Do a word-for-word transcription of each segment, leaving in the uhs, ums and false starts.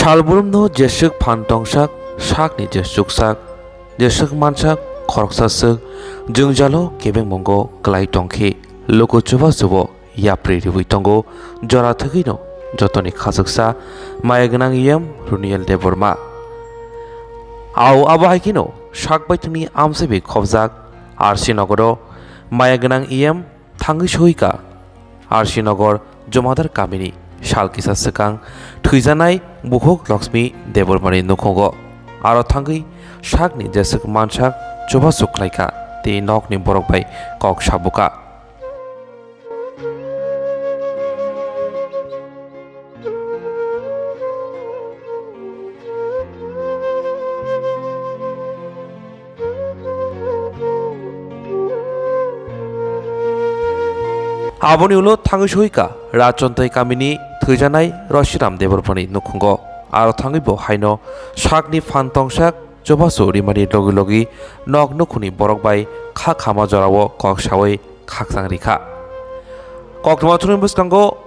Salbrumno jeswk phan tongsak, sakni jeswk sak, jeswk mansak khoroksa swk, jwngjalo kebengmungo klai tongkhe, luku chubachubo yapri riwi tongo, jora thwgwino jotoni khachuksa maya gwnang E M Runiel Debbarma. Au abo hai kheno sak baithangni amchaibi khobjak R C nogoro maya gwnang E M thangwi soika R C nogor Jomadar kamini sal kisa swkang thwijanai bukhuk Lakshmi Debbarmani nukhugo. Aro thangwi sakni jeswk mansak chubachu khlaikha tei nokni borok bai kok sabuka. Aboni ulo thangwi soika Rajchontai kamini thwijanai Roshiram Debbarmani nukhungo. Aro thangwi bo haino sakni phan tongsak chubachu rimani logi logi nok nukhuni borok bai kha khama jorao kok sawi khakchang rikha. Koktwma thwngwi bwskango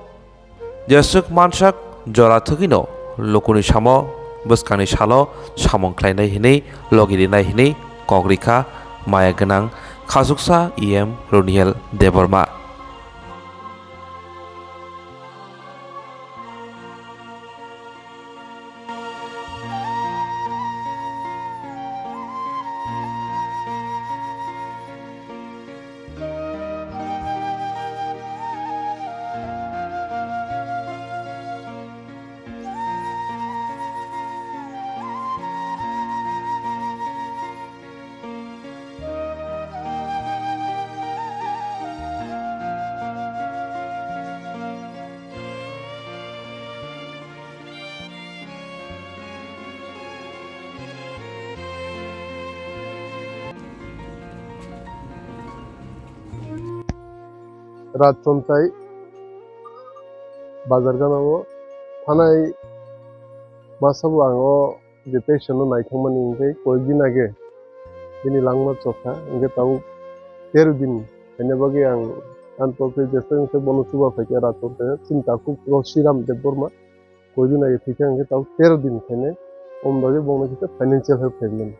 jeswk mansak jora thwgwino lukuni samo bwskangni salo samung khlainai hwnwi logi rinai hwnwi kok rikha maya gwnang khachuksa E M Runiel Debbarma. Rajchontai bazar gana o thanai masa bo ang o je patient no naithokmani hwnkhe koyekdin age bini langma chokha, hwnkhe tabuk tero din khaina bagwi ang anto khe jesa wngkhe bono chuba phaikha Rajchontai chini takhuk Roshiram Debbarma. Koyekdin age thwikha hwnkhe tabuk tero din khainai, omoni bagwi bongno kisa financial help khaimani.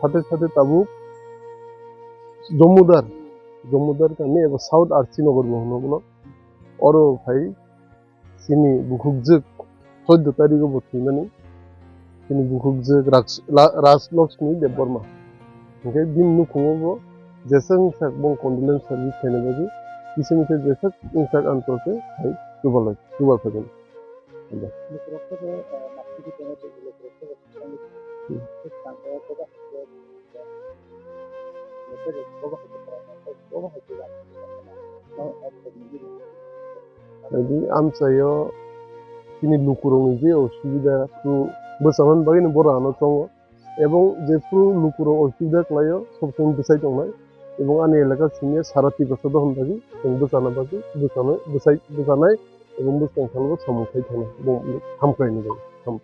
Sate sate tabuk Jomudar, Jomudar kami eba South R C Nagar bo hwno bono. Oro phai chini bukhukjwk choddo tarikgo bo thwimani. Chini bukhukjwk Raj-, La-, Rajlakshmi Debbarma. Hwnkhe bini nukhungo bo jesa wngsak bong condolence service khaina bagwi kisa misa jesa wngsak anto khe hai chubalai, chubal phaibai. Jadi amchaio chini lukurokni je osubida tu bwchamani bagwino borok ano tongo. Ebong jephru lukurok osubida khlaio, sob somoi bwsai tongnai. Ebong ani elaka simi sara Tiprasa dohon bagwi chwng bwchana bagwi, bwchana, bwsai, bwchanai ebong bwskang thango samung khai thangna. Bo hamkraini bagwi. Ham.